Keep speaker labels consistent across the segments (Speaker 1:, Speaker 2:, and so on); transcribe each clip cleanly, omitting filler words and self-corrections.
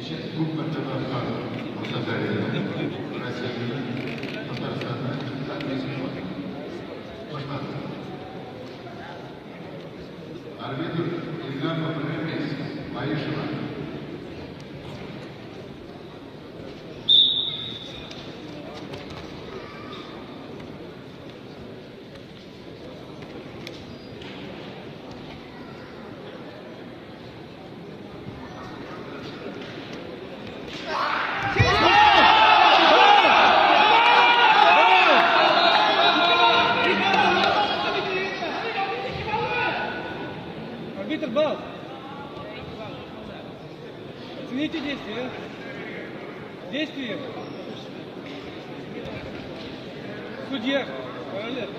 Speaker 1: Күп мәртәбә откан Мурза Дәрьяны, Россияне, Татарстанны. Башлады. Арбитр Ильнар Ремис Маишева.
Speaker 2: Арбитр, бал! Оцените действие. Действие. Судья. Параллель.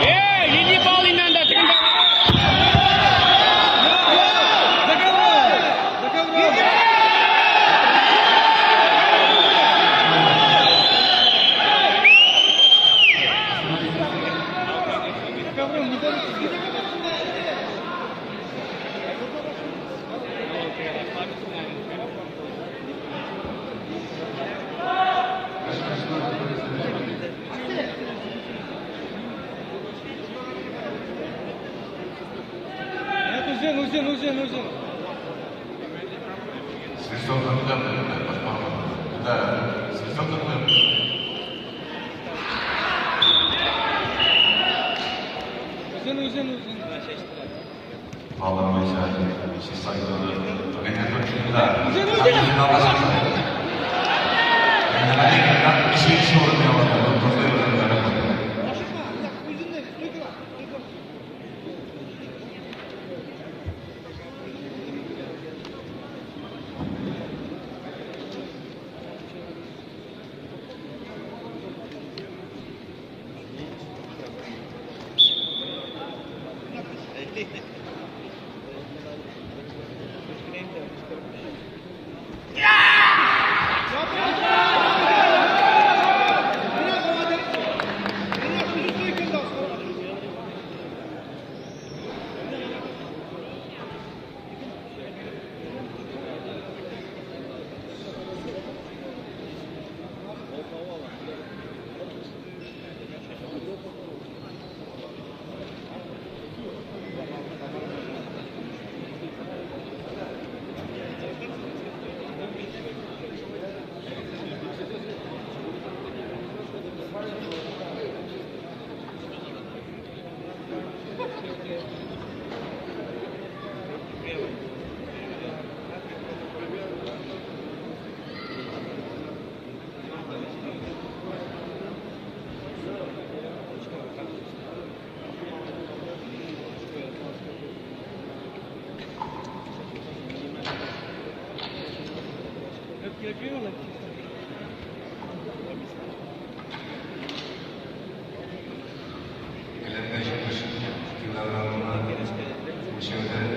Speaker 3: Ey, yedi bal inden de tıkın.
Speaker 2: За ковром! За ковром! За ковром не боритесь. Нет, Узен, Узен, Узен, Узен.
Speaker 1: Свисток Да, свисток.
Speaker 2: Узен, Узен, Узен.
Speaker 1: Bağlama işareti, işi sayıları,
Speaker 2: Узен, Узен!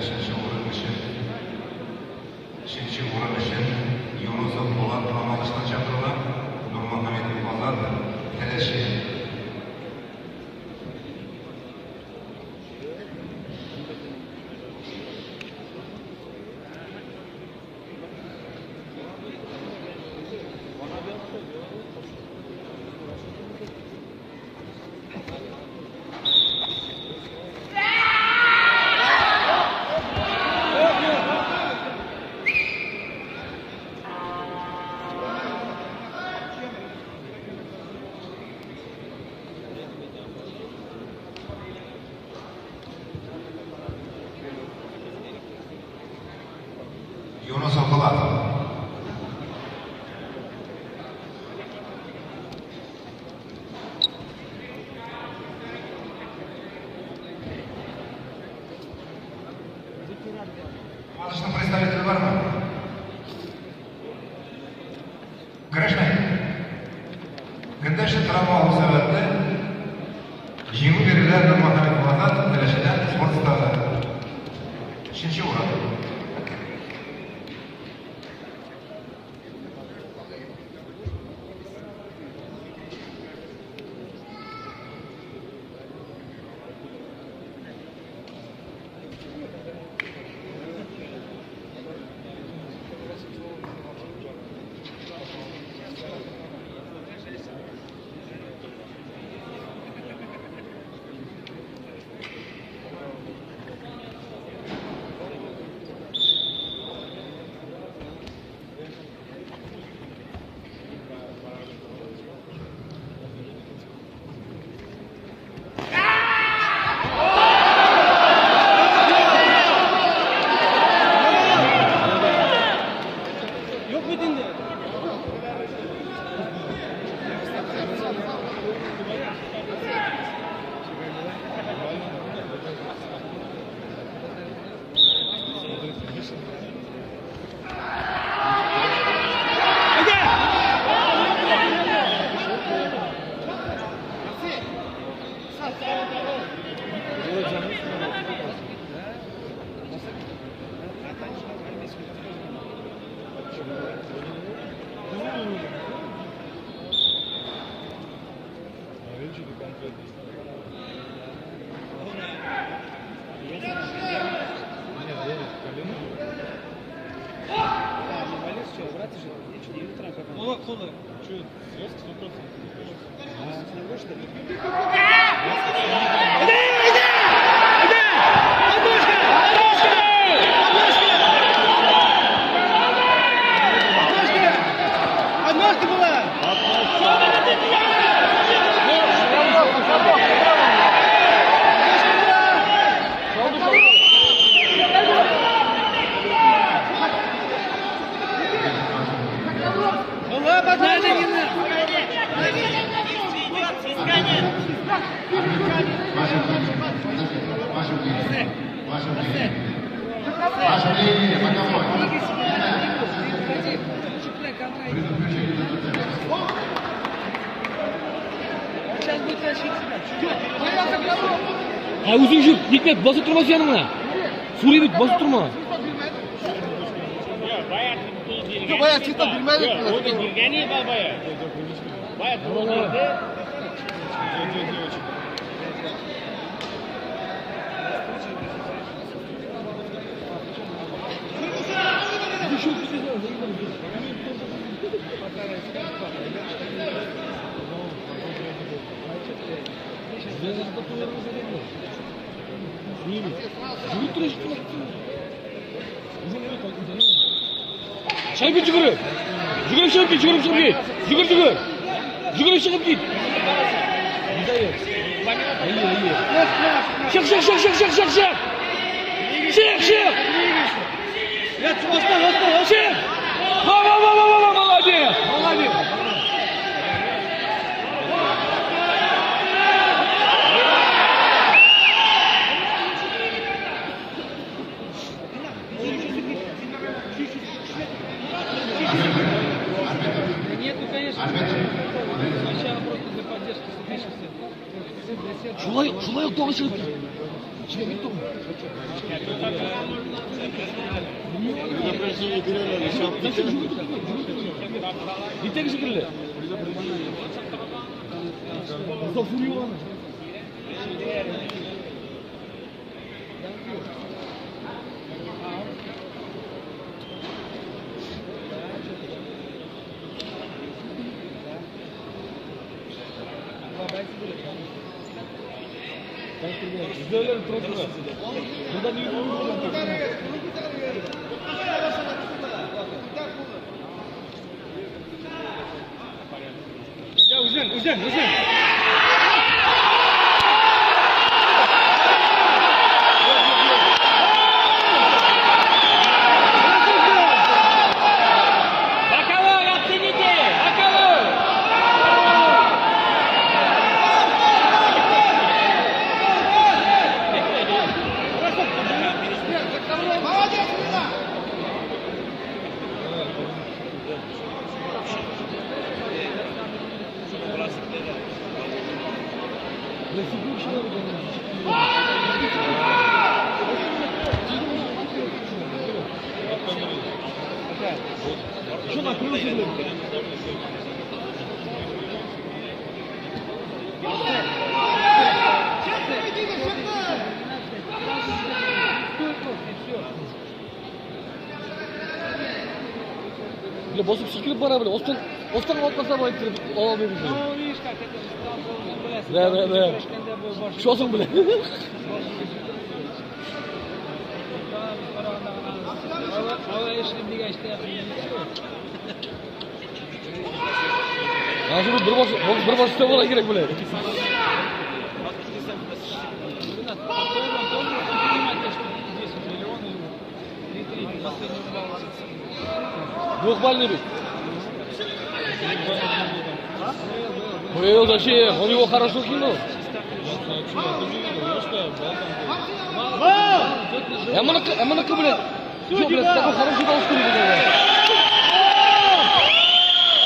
Speaker 1: Üçüncü orun Üçüncü orun için Yunusov Polat Mamalıç'tan çakırılan Nurmuhamedov Azat Teleşi. Yunusov Polat. Mamalıç'ın представители var mı? Көрәшмәй. Көндәше травма алу сәбәпле җиңү бирелә Нурмөхәммәтов Азат Теләчедән спорт остазы. Өченче урын. Ваше мнение, боковой.
Speaker 3: А үзең жүр, Хикмәт, басып тормас яныңа. Сурый бит, басып торма.
Speaker 4: Бая чисто бирмәдек.
Speaker 2: Биргәне бар бая. Бая туры.
Speaker 3: Шығып кет жүгіріп. Жүгіріп шығып кет, жүгіріп шығып кет. Жүгір, жүгір. Жүгіріп шығып кет. Шық, шық, шық, шық, шық, шық, шық. Шық, шық. Шық. Ва, ва, ва, ва, ва, молодец. Молодец. Шулай, шулай тагы чыгып кит. Чыгып кит тагы. Итәк шикелле.
Speaker 2: Үзен, үзен, үзен. Боковой, оцените! Боковой!
Speaker 4: Молодец, Мила!
Speaker 3: Что накрылся, блин? Бля, басып сикереп бара, бля. Остан, остан атмаса былай иттереп ала алмыйбыз.
Speaker 2: Ну, видишь, как это же стал, бля.
Speaker 3: Да, да, да. Шосың, бля. Бер баш өстә була кирәк, бля. Двухбальный бит. Был, зачем? Он его хорошо кинул. Эманака, блядь. Что, блядь, такой хороший дал, что ли, блядь?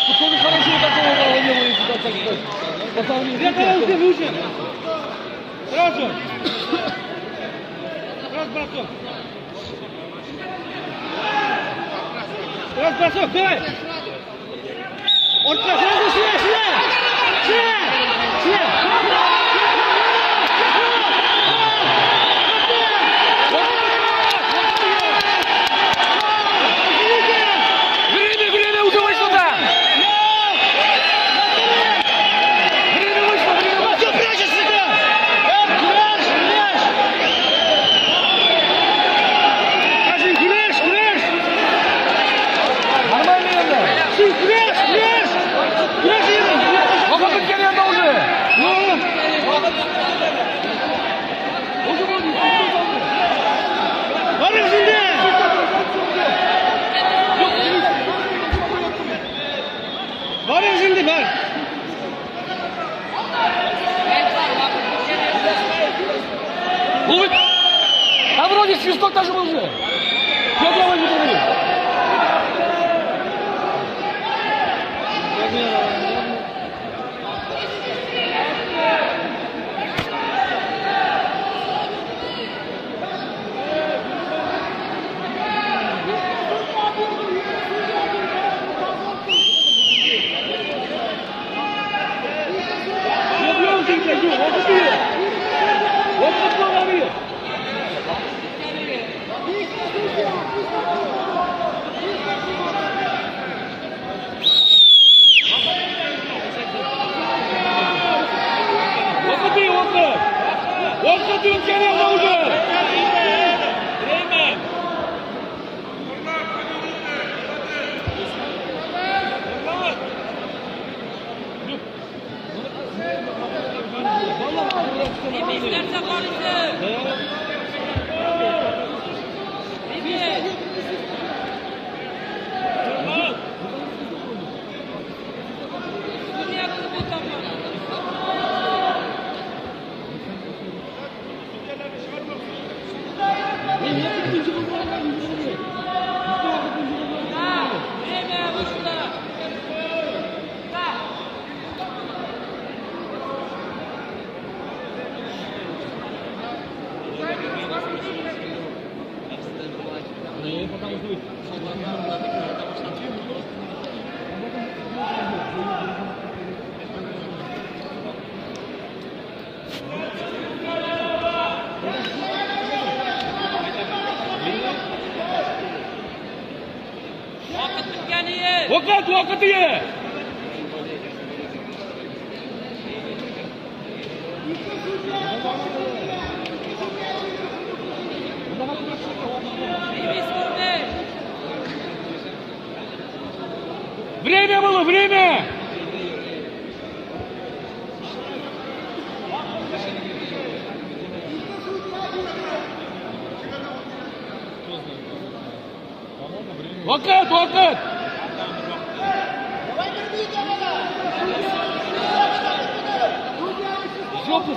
Speaker 3: Пацаны хорошего такого дала не было, если так сказать. Пацаны,
Speaker 2: Сразу! Раз бросок! Раз бросок, давай! Ortga, сразу сюда, сюда! Сюда! Сюда!
Speaker 3: Время, время уже вышло, да! Время вышло, время вышло!
Speaker 4: Что прячешься-то? Кураж, кураж! Кажи, кураж, кураж!
Speaker 3: Нормально endi.
Speaker 4: Сен кураж, кураж! Кураж endi!
Speaker 3: Vaqt bitgan endi уже. Уже bo'ldi.
Speaker 4: Boring endi! Boring endi, bor!
Speaker 3: Ой, там вроде свисток даже был уже. Я делаю, не говорю. Я бью, ты, блядь, вот ты. Вот ты, лови. Vaqti, vaqti. Vaqti o'tgan endi уже.
Speaker 2: Время!
Speaker 5: Время вышло! Да! Vaqt bitgani.
Speaker 3: Vaqt, vaqti. Время было, время! Vaqt, vaqt! Жопу!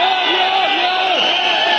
Speaker 3: Yo'q, yo'q, yo'q!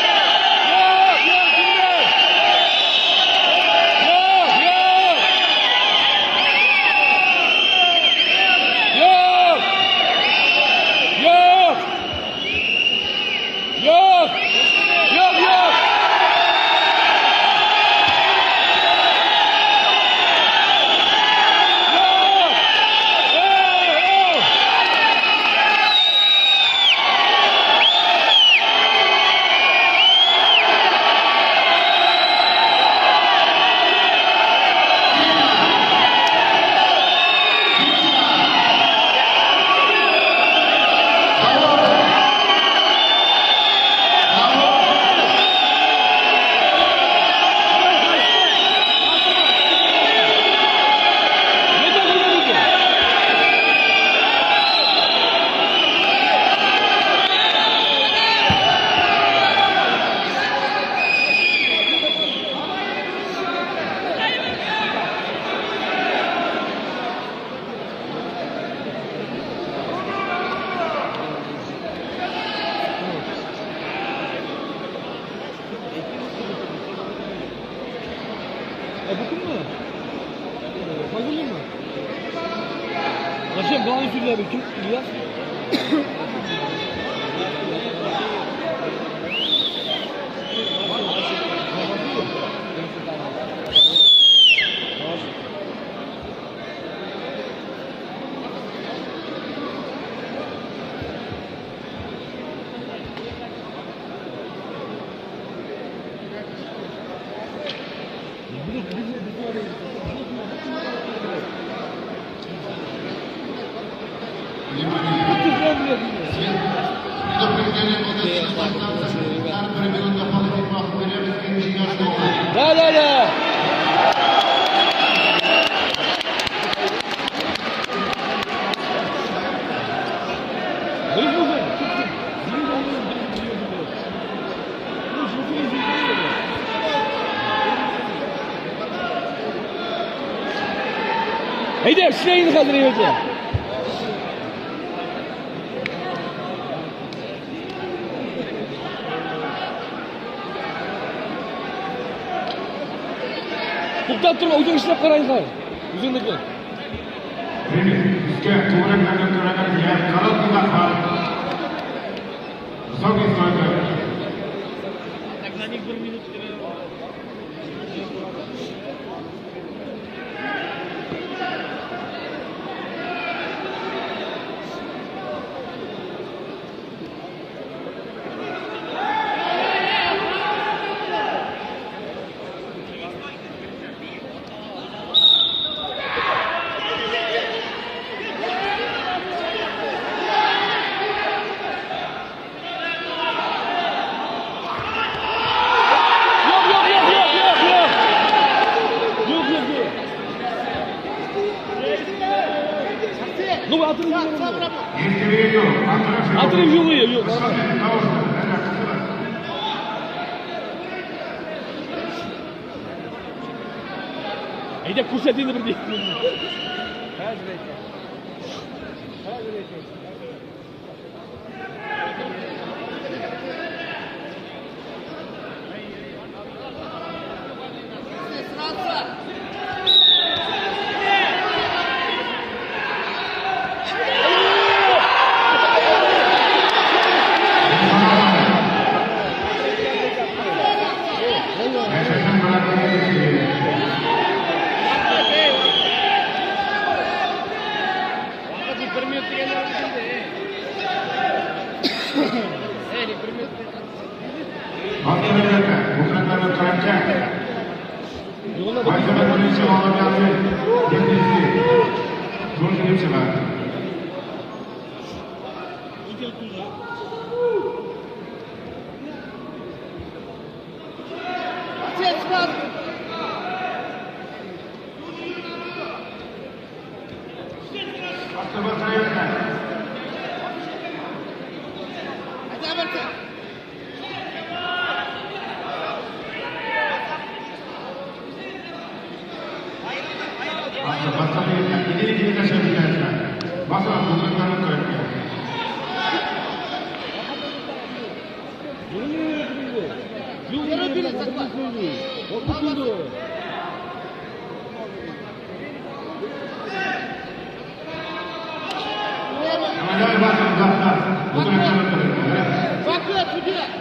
Speaker 3: Bu kimmi? Fazlimi? Зачем главный судья был? Ким Ильяс? Да, да, да. Hayda, ishlaydi hozir yo'lda. To'xtab turma, o'zing ishlab qarang hozir. O'zingniki.
Speaker 1: Bizga to'g'ri ko'ragan короткий захват. Высокий стойка.
Speaker 2: Так на них bir minut.
Speaker 3: Отрыв юлы, юл. Ayda ko'rsat endi bir.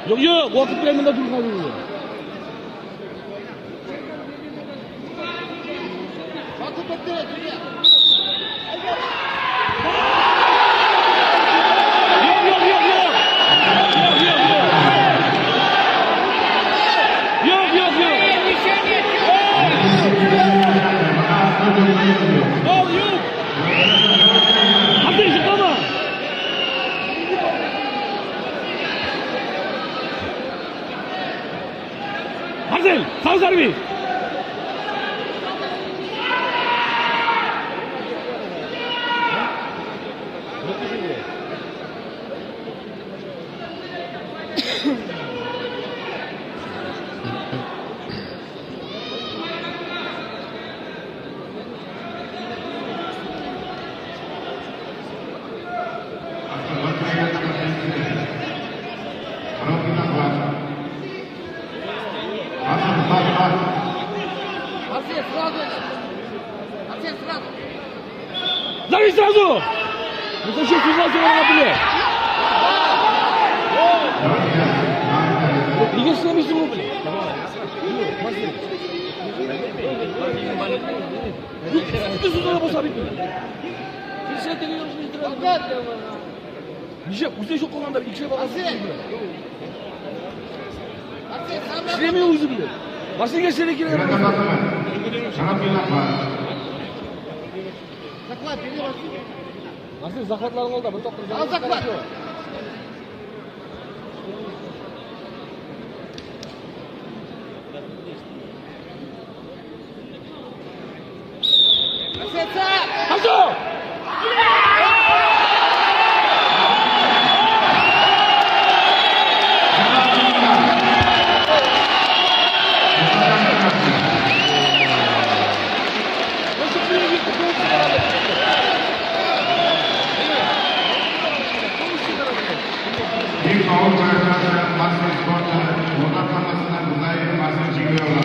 Speaker 3: Yo'q, yo'q, vaqt bilan bunda turgan. Yo'q, yo'q, yo'q, yo'q. Yo'q, yo'q, yo'q. Yo'q, yo'q, yo'q. Yo'q, yo'q. Abdul, chiqama. Marcel, sağ servis. Зови сразу! Ну зачем сразу она, блядь? Неге істемейсің ғой, блядь? Ishlemiyor o'zi bilan. Mashinaga ishlaydi kerak. Mashina захватlarini oldi, bir to'xtab.
Speaker 2: Al захват.
Speaker 3: Hamza!
Speaker 1: Bir faul bırakarsa Marcel Sport'a odaklanmasından dolayı Marcel Cigo'ya.